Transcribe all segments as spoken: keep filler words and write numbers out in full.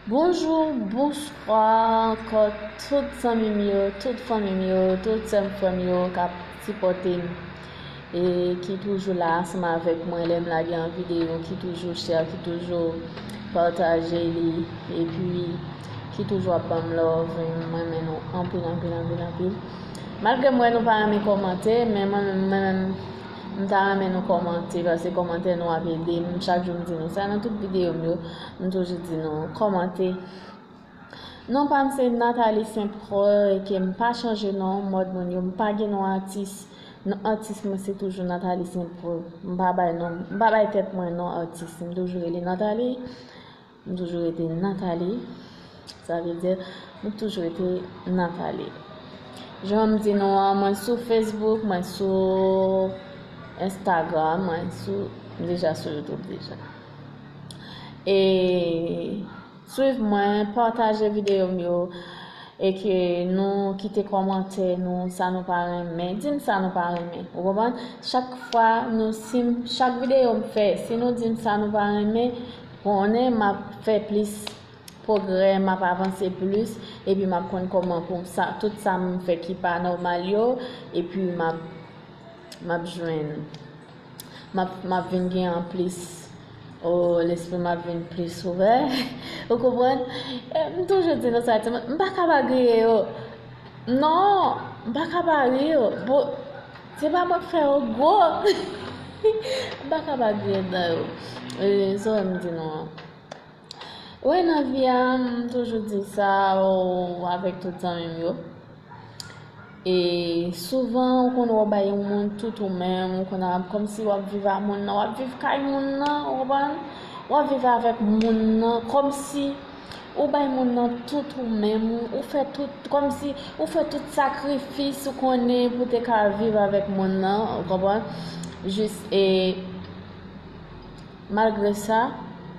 Bonjou, bonswa ankò tout zanmi m yo, tout fanmi m yo, tout sè m, frè m yo k ap sipòte m e ki toujou la ansanm avèk mwen lè m lage yon videyo, ki toujou share, ki toujou pataje li, epi ki toujou ap ban m love. M renmen nou anpil, anpil, anpil, anpil. Malgre m wè nou pa renmen kòmante, men mwen menm, mwen menm, m ta renmen nou kòmante, paske kòmantè nou ap ede m. Chak jou m di nou sa nan tout videyo m yo, m toujou di nou kòmante. Non pa m se Nathalie Saint Preux, e ke m pa chanje non, mòd moun yo, m pa gen non atis. Non atis mwen se toujou Nathalie Saint Preux. M pa bay non, m pa bay tèt mwen non atis. M toujou rele Nathalie. M toujou rete Nathalie. Sa vle di, m toujou rete Nathalie. Jan m di nou an, mwen sou Facebook, mwen sou Instagram, mwen sou, m deja sou YouTube deja. E swiv mwen, pataje videyo m yo, e ke nou kite kòmantè nou, sa nou pa renmen. Di m sa nou pa renmen. Ou konprann? Chak fwa nou, si m, chak videyo m fè, si nou di m sa nou pa renmen, konnen m ap fè plis pwogrè, m ap avanse plis, epi m ap konn kòman pou sa, tout sa m fè ki pa nòmal yo, epi m ap, m ap jwenn, m ap, m ap vin gen an plis, o, lespri m ap vin plis ouvè. Ou konprann? E, m toujou di nou sa, timoun, m pa ka pa griye yo. Non, m pa ka pa ri yo. Bon, se pa mwen k fè yo gwo. M pa ka pa griye nan yo. E, sa m di nou an. Wè, nan vi a, m toujou di sa, o, avèk tout zanmi m yo. E souvan, ou konn wè w bay yon moun tout ou menm, ou konn ap, kòmsi w ap viv a moun nan, w ap viv kay moun nan, ou konprann? W ap viv avèk moun nan, kòmsi ou bay moun nan tout ou menm, ou fè tout, kòmsi ou fè tout sakrifis ou konnen pou te ka viv avèk moun nan, ou konprann? Jis, e, Malgre sa,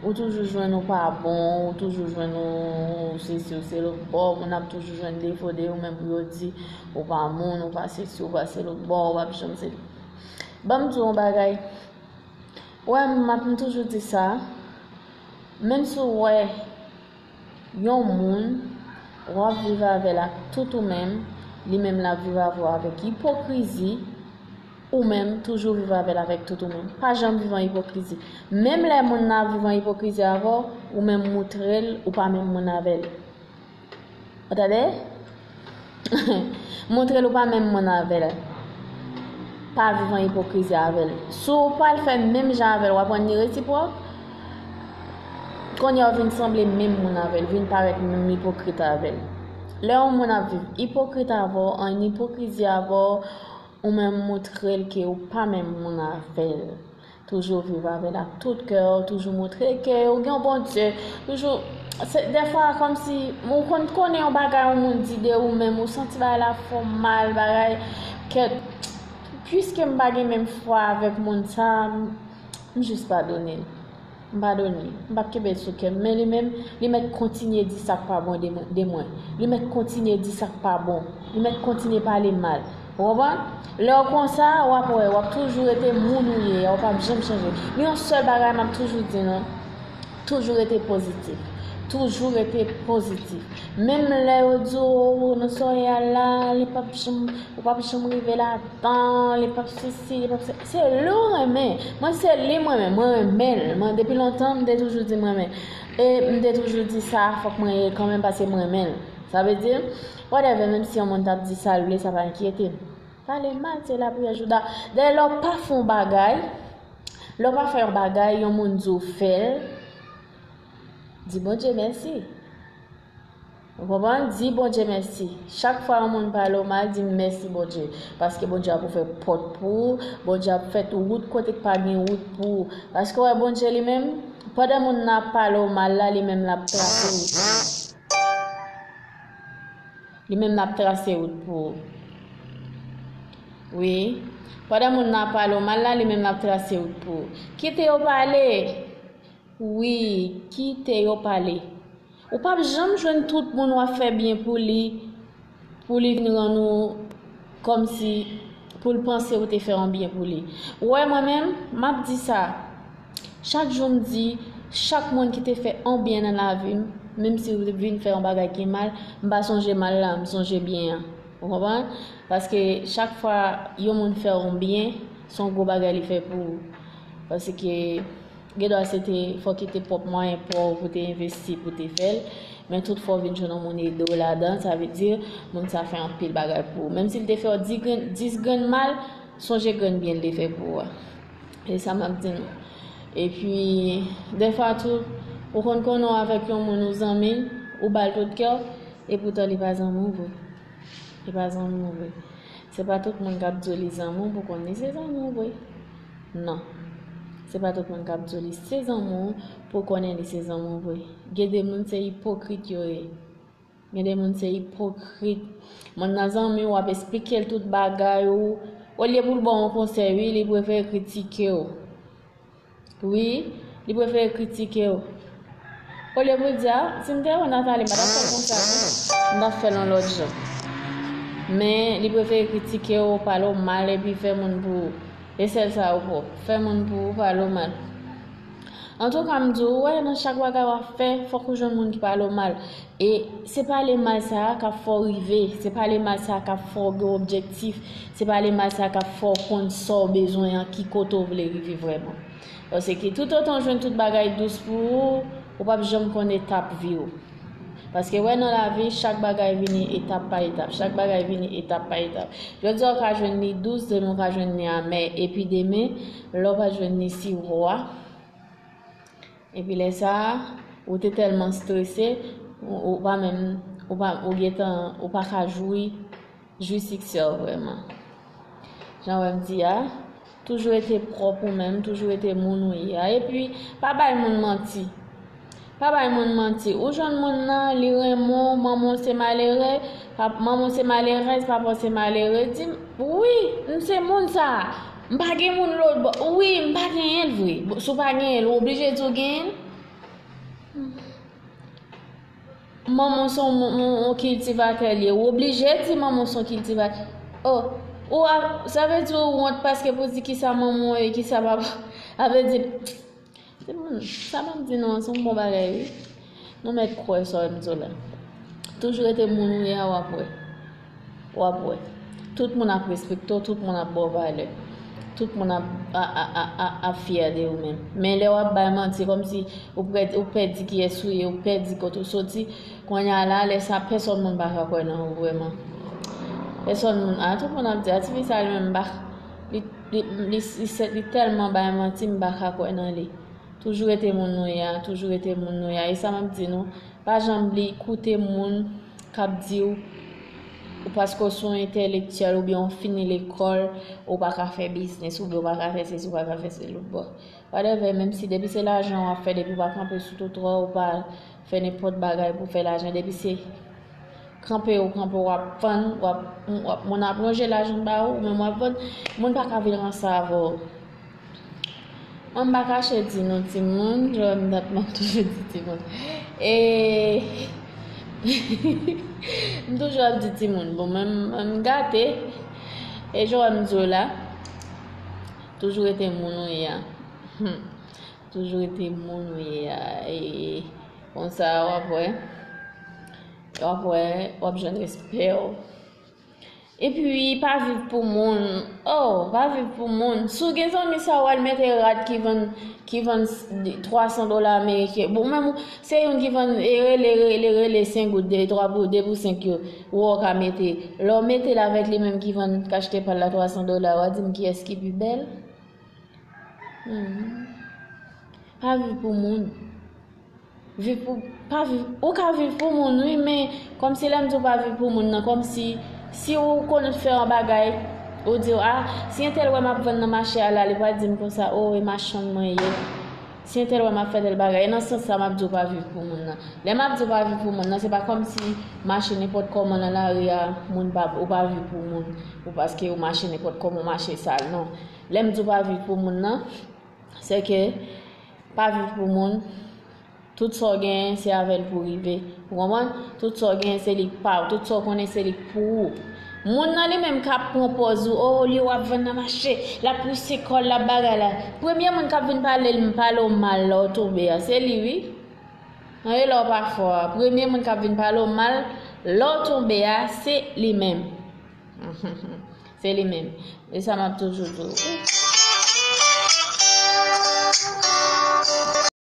ou toujou jwenn ou pa bon, ou toujou jwenn ou sesi, ou se lòt bò, moun ap toujou jwenn defo de ou, men pou yo di ou pa moun, ou pa sesi, ou pa se lòt bò, ou pa janm se. Ban m di w yon bagay. Wè, m ap m toujou di sa, menm si w wè yon moun, w ap viv avè l ak tout ou menm, li menm l ap viv avè w avèk ipokrizi, ou menm toujou viv avè l avèk tout ou menm. Pa janm viv an ipokrizi. Menm lè moun nan ap viv an ipokrizi avè w, ou menm moutre l ou pa menm moun avè l. Ou tande? Moutre l ou pa menm moun avè l. Pa viv an ipokrizi avè l. Si w pral fè menm jan avè l, w ap rann li resipwòk. Kounye a w vin sanble menm moun avè l, vin parèt menm ipokrit avè l. Lè yon moun ap viv ipokrit avè w, an ipokrizi avè w, ou menm moutre l ke ou pa menm moun avè l. Toujou viv avè l ak tout kè w, toujou moutre ke ou gen yon Bondye. Toujou, se, dèfwa, kòmsi, ou konn konnen yon bagay yon moun di de ou menm, ou santi bagay la fè w mal, bagay, kèt, piske m pa gen menm fwa avèk moun sa, m, m jis padone l. M padone l. M p ap kenbe l sou kè m. Men li menm, li mèt kontinye di sa k pa bon de mwen, de mwen. Li mèt kontinye di sa k pa bon. Li mèt kontinye pale mal. Ou konprann? Lè w konsa, w ap wè, w ap toujou rete moun ou ye a, ou p ap janm chanje. Men yon sèl bagay m ap toujou di nou, toujou rete pozitif. Toujou rete pozitif. Menm lè yo di w, o, nan sa w ye a la, li p ap janm, ou p ap janm rive ladan, li p ap sesi, li p ap se, se li w renmen. Mwen se li m renmen, mwen renmen l. Mwen depi lontan, m te toujou di m renmen. E m te toujou di sa, fòk mwen ye l kanmenm paske m renmen l. Sa vle di, whatever, menm si yon moun t ap di sa l vle, sa pa enkyete m. Pale mal, se lapriyè jouda. Dayè, lè w pa fè yon bagay, lè w pa fè yon bagay, yon moun di w fè l, di Bondye mèsi. Ou konprann? Di Bondye mèsi. Chak fwa yon moun pale w mal, di mèsi Bondye. Paske Bondye ap ouvè pòt pou ou, Bondye ap fè tou wout kote k pa gen wout pou ou. Paske w wè Bondye li menm, pandan moun nan ap pale w mal la, li menm l ap trase wout pou ou. Li menm l ap trase wout pou ou. Wi. Pandan moun nan ap pale w mal la, li menm l ap trase wout pou ou. Kite yo pale. Wi, kite yo pale. Ou p ap janm jwenn tout moun w ap fè byen pou li, pou li vin rann ou kòmsi pou l panse ou te fè yon byen pou li. Ou wè, mwen menm, m ap di sa. Chak jou m di, chak moun ki te fè yon byen nan lavi m, Menm si w vin fè yon bagay ki mal, m pa sonje mal la, m sonje byen an. Ou konprann? Paske chak fwa yon moun fè yon byen, se yon gwo bagay li fè pou ou. Paske gen dwa se te, fòk se te pwòp mwayen pa w pou te envesti, pou te fè l. Men tout fwa w vin jwenn yon moun ede w ladan, sa vle di moun sa fè anpil bagay pou ou. Menm si l te fè w dis grenn, dis grenn mal, sonje grenn byen l te fè pou ou a. E sa m ap di nou. Epi, dèfwa tou, ou konn konnen w avèk yon moun ou zanmi l, ou ba l tout kè w, epoutan li pa zanmi w vre. Li pa zanmi w vre. Se pa tout moun k ap di w li zanmi w pou konnen li se zanmi w vre. Non. Se pa tout moun k ap di w li se zanmi w pou konnen li se zanmi w vre. Gen de moun se ipokrit yo ye. Gen de moun se ipokrit. Moun nan zanmi w, w ap esplike l tout bagay ou. Olye pou l ba w yon konsèy, wi, li prefere kritike w. Wi, li prefere kritike w. Olye pou l di, a, si m te wè Nathalie, m pa t ap fè l konsa tou. M t ap fè l yon lòt jan. Men, li prefere kritike w, pale w mal, epi fè moun pou ou. E sèl sa ou pou fè moun pou ou, pale w mal. Antouka, m di w, wè, nan chak bagay w ap fè, fòk ou jwenn moun ki pale w mal. E se pale mal sa a k ap fè w rive, se pale mal sa a k ap fè w gen objektif, se pale mal sa a k ap fè w konn sa w bezwen an, ki kote w vle rive vrèman. Paske toutotan w jwenn tout bagay dous pou ou, ou p ap janm konn etap vi w. Paske wè nan lavi, chak bagay vini etap pa etap, chak bagay vini etap pa etap. Jodi a w ka jwenn li dous, demen w ka jwenn li amè, epi demen, lè w pa jwenn li siro a, epi lè sa a, ou te tèlman strese, ou, ou pa menm, ou pa, ou gentan, ou pa ka jwi, jwi siksè w vrèman. Jan wè m di a, toujou rete pwòp ou menm, toujou rete moun ou ye a. Epi, pa bay moun manti. Pa bay moun manti. Ou jwenn moun nan, li renmen w, manman w se malere, pap-, manman w se malerèz, papa w se malere. Di, wi, m se moun sa a. M pa gen moun lòt bò. Wi, m pa genyen l vre. Bon, si w pa genyen l, ou oblije di w genyen l. Manman w se yon, yon, yon kiltivatè li ye. Ou oblije di manman w se yon kiltivatè. Oh, ou a, sa vle di ou wont paske pou di kisa manman w ye, kisa papa. Sa vle di, timoun, sa m ap di nou an, se yon bon bagay, wi. Nou mèt kwè sa w di w la. Toujou rete moun ou ye a, w ap wè. W ap wè. Tout moun ap respekte w, tout moun ap ba w valè. Tout moun ap, a, a, a, a, ap fyè de ou menm. Men lè w ap bay manti, kòmsi ou pèdi, ou pèdi kiyès ou ye, ou pèdi kote w soti, kounye a la, lè sa, pèsòn moun pa ka kwè nan ou vrèman. Pèsòn moun, a, tout moun ap di, a, tifi sa li menm, m pa, li, li, li, li, li tèlman bay manti, m pa ka kwè nan li. Toujou rete moun nou ye a, toujou rete moun nou ye a. E sa m ap di nou, pa janm bliye koute moun k ap di w, ou paske w se yon entèlektyèl oubyen w fini lekòl, ou pa ka fè biznis, oubyen w pa ka fè sesi, ou pa ka fè se lòt bò. Whatever, menm si depi se lajan w ap fè, depi w pa kanpe sou twotwa, ou pa fè nenpòt bagay pou fè lajan, depi se kanpe ou kanpe, w ap vann, w ap, w ap, moun ap ranje lajan ba ou, ou menm w ap vann, moun pa ka vin ranse avè w. Mwen m pa kache di nou timoun, jan m dat m ap toujou di timoun. E m toujou ap di timoun, bon, mwen m, m gate. E jan m di w la, toujou rete moun ou ye a. Hmm. Toujou rete moun ou ye a. E konsa, w ap wè. W ap wè, w ap jwenn respè w. Epi, pa viv pou moun. Oh, pa viv pou moun. Si w gen zanmi sa, w al mete rad ki vann, ki vann twa san dola ameriken. Bon, menm se youn ki vann, e rele, rele, rele senk goud, de, twa pou, de pou senk yo. Ou wè w ka mete. Lè w mete l avèk li menm ki vann, k achte pa l la twa san dola, w a di m kiyès ki pi bèl? Mhm. Pa viv pou moun. Viv pou, pa viv, ou ka viv pou moun, wi, men kòmsi lè m di w pa viv pou moun nan, kòmsi si ou konn fè yon bagay, ou di, a, si entèl wè m ap vann nan mache a la, li pral di m konsa, o, e machann mwen ye. Si entèl wè m ap fè tèl bagay, e nan sans sa m ap di w pa viv pou moun nan. Lè m ap di w pa viv pou moun nan, se pa kòmsi mache nenpòt kòman nan lari a, moun pa, ou pa viv pou moun, ou paske ou mache nenpòt kòman, ou mache sal, non. Lè m di w pa viv pou moun nan, se ke pa viv pou moun. Tout sa w genyen, se avè l pou w rive. Ou konprann? Tout sa w genyen, se li k pa w. Tout sa w konnen, se li k pou ou. Moun nan li menm k ap pran pòz ou, o, olye w ap vann nan mache, l ap pouse kò l, l ap bagay la. Premye moun k ap vin pale l, pale w mal lè w tonbe a, se li, wi. Anyen lè w pa fò a. Premye moun k ap vin pale w mal, lè w tonbe a, se li menm. Se li menm. E sa m ap toujou di w.